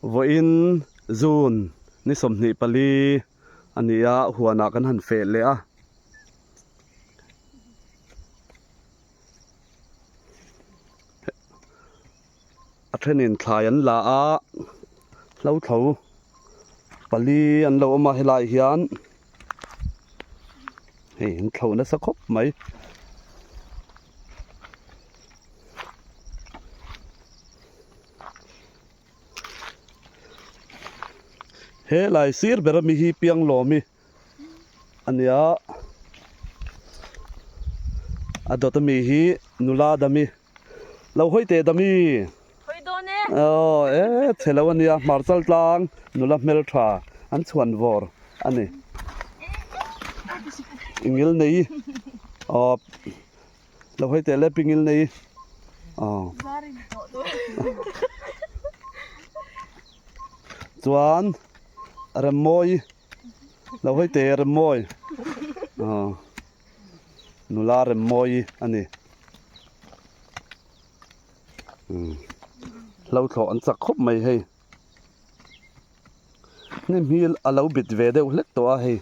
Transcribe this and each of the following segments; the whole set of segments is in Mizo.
Vawiin June ni 24 a ni a, huanah kan han feh leh a. A thenin thlai an la a, hlo thlo pali an lo awm a helaiah hian hei an thlo nasa khawp mai. Helai sir ber ami hi Pianglawmi a nia a dawt ami hi nula dami lo hawi teh dami Hawi dawn e. Aw e chhe lo a nia hmarchal tlang nula hmeltha an chhuan vawr a ni. Ingil nei aw Lo hawi teh le pingil nei aw. Chuan Remmawi lo hawi teh Remmawi aw nula Remmawi a ni. Hlo thlawh an chak khawp mai hei. Hnim hi a lo bit ve deuh hlek tawh a hei.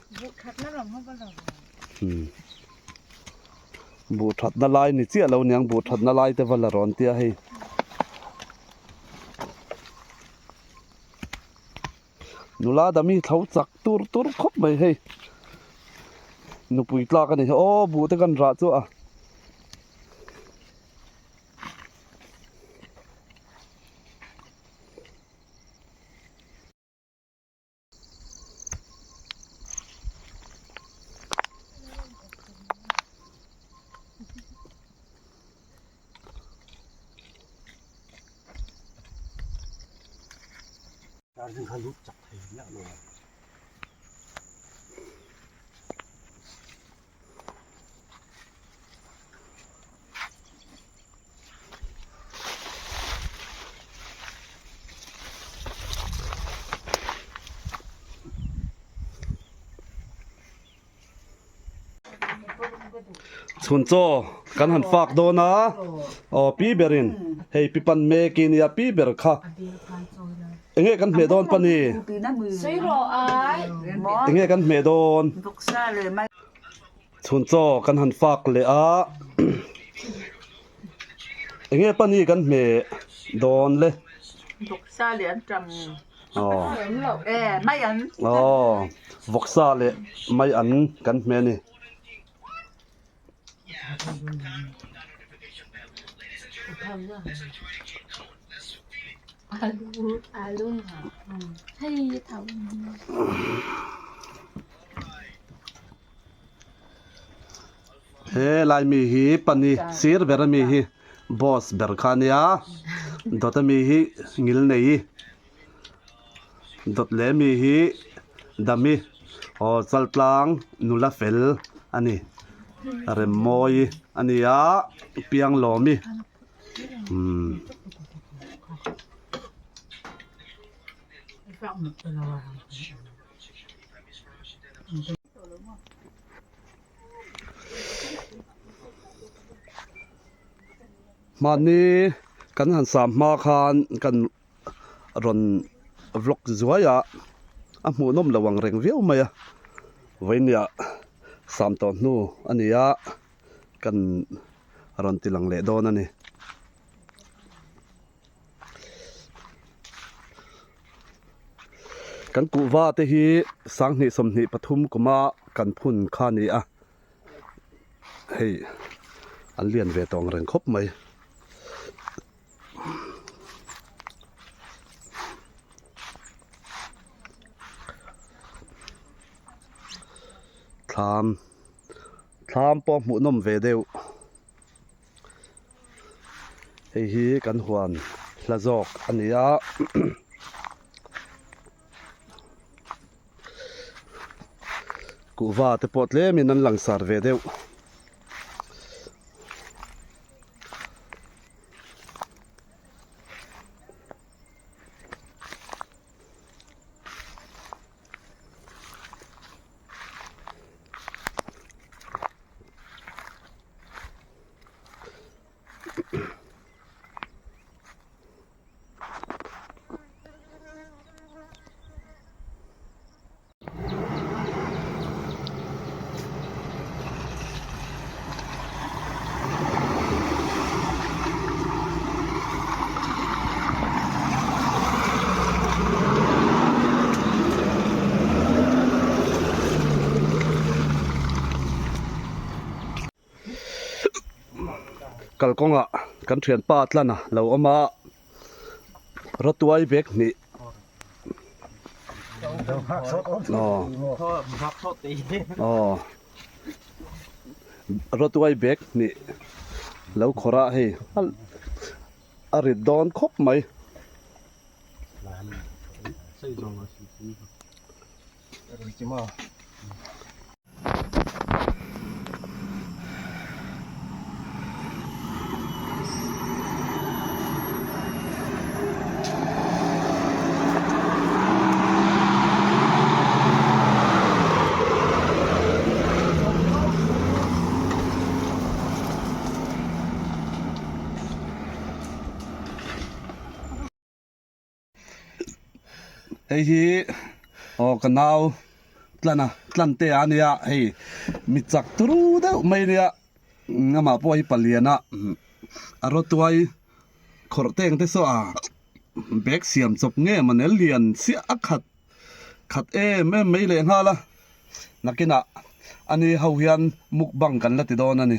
Buh thatna lai ni chiah lo niang buh thatna lai te va la rawn tia hei. Nula dam hi thlo chak tur tur khawp mai hei. Nupui tlak a ni aw buh te kan rah chu a. Chhun chaw kan han fak dawn a aw pi berin hei pi pan mek i nia pi ber kha enge kan hmeh dawn pa ni enge kan hmeh dawn. Chhun chaw kan han fak leh a enge pani kan hmeh dawn le. Vawksa leh an tam. Aw. E mai an. Aw vawksa leh mai an kan hmeh a ni. He lai mi hi pani sir ber ami hi boss ber kha ania dawt ami hi ngil nei dawt leh ami hi dami aw chaltlang nula fel a ni remmawi a ni a pianglawmi umm. Mahni kan han sam hma khan kan rawn vlog zuai a, a hmuhnawm lo ang reng viau mai a, vawinia sam tawh hnu a ni a, kan rawn ti lang leh dawn a ni. Kan kuhva te hi sanghnih 23 kuma kan phun kha a ni a, hei an lian ve tawng reng khawp mai. Thlam thlam pawh hmuhnawm ve deuh. Hei hi kan huan hla zawk a ni a kuhva te pawh tlemin an langsar ve deuh. Kalkawngah kan thianpa Tlana lo awm a, rawtuai bag hnih aw aw rawtuai bag hnih lo khawrh a hei a rit dawn khawp mai. Hei hi aw ka nau tlan a tlan te a nia hei mi chak turu deuh mai ania amah pawh hi palian a a rawtuai khawrh teng te saw a bag siam chawp nge maw lian chiah a khat khat em em mai leh nghal a nakinah ani ho hian mukbang kan la ti dawn a ni.